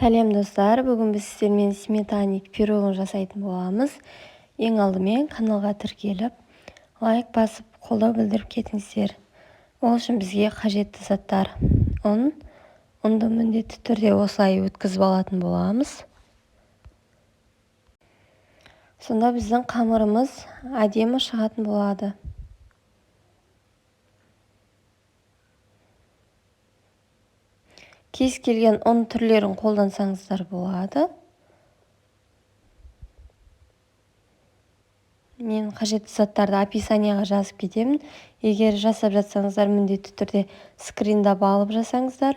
Сәлем, достар! Бүгін біз сіздермен сметанник пирогын жасайтын боламыз. Ең алдымен каналға тіркеліп, лайк басып, қолдау білдіріп кетіңіздер. Ол үшін бізге қажетті заттар: ұн. Ұнды міндетті түрде осылай өткізіп алатын боламыз. Сонда біздің қамырымыз әдемі шығатын болады. Кез келген ұн түрлерін қолдансаңыздар болады. Мен қажетті заттарды описанияға жазып кетемін. Егер жасап жатсаңыздар, міндетті түрде скриндап алып жасаңыздар.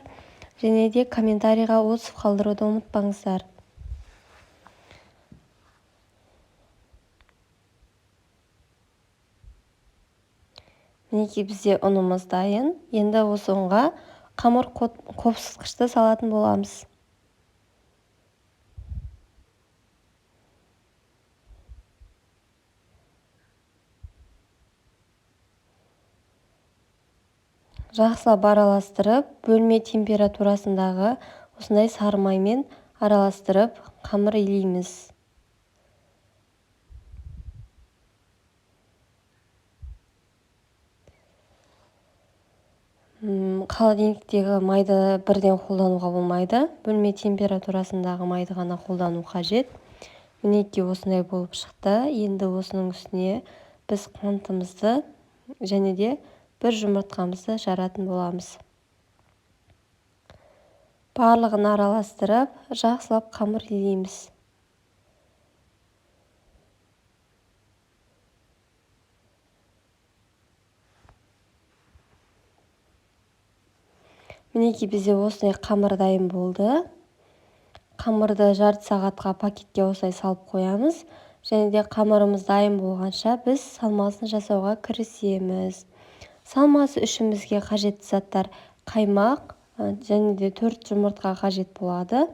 Және де комментарийға отзыв қалдыруды ұмытпаңыздар. Мінекей, бізде ұнымыз дайын. Енді осы ұнға қамыр қопсытқышты салатын боламыз. Жақсылап араластырып, бөлме температурасындағы осындай сары маймен араластырып, қамыр илейміз. Холодильниктегі майды бірден қолдануға болмайды. Бөлме температурасындағы майды ғана қолдану қажет. Мінекей, осындай болып шықты. Енді осының үстіне біз қантымызды және де бір жұмыртқамызды жаратын боламыз. Барлығын араластырып, жақсылап қамыр илейміз. Мінекей, бізде осындай қамыр дайын болды. Қамырды жарты сағатқа пакетке осылай салып қоямыз. Және де қамырымыз дайын болғанша біз салмасын жасауға кірісеміз. Салмасы үшін бізге қажетті заттар: қаймақ және де 4 жұмыртқа қажет болады.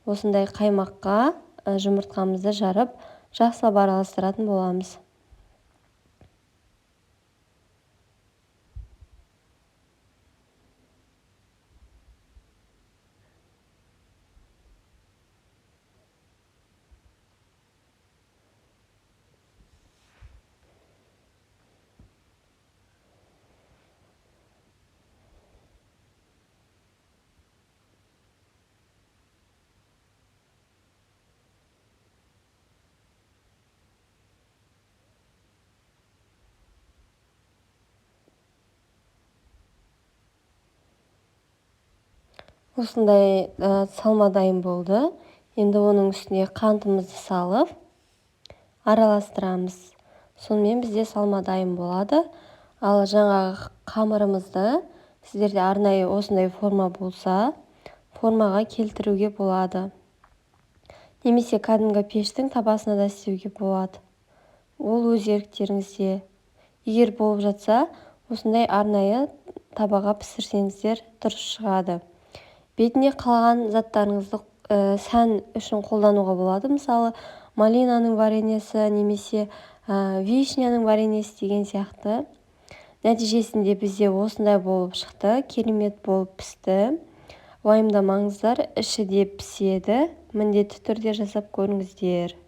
Осындай қаймаққа жұмыртқамызды жарып, жақсылап араластыратын боламыз. Осындай салма дайын болды. Енді оның үстіне қантымызды салып, араластырамыз. Сонымен бізде салма дайын болады. Ал жаңағы қамырымызды сіздерде арнайы осындай форма болса, формаға келтіруге болады. Немесе кәдімгі пештің табасына да істеуге болады. Ол өз еріктеріңізде. Егер болып жатса, осындай арнайы табаға пісірсеңіздер дұрыс шығады. Бетіне қалған заттарыңызды сән үшін қолдануға болады. Мысалы, малинаның вареньесі немесе вишняның вареньесі деген сияқты. Нәтижесінде бізде осындай болып шықты, керемет болып пісті. Уайымдамаңыздар, іші де піседі. Міндетті түрде жасап көріңіздер.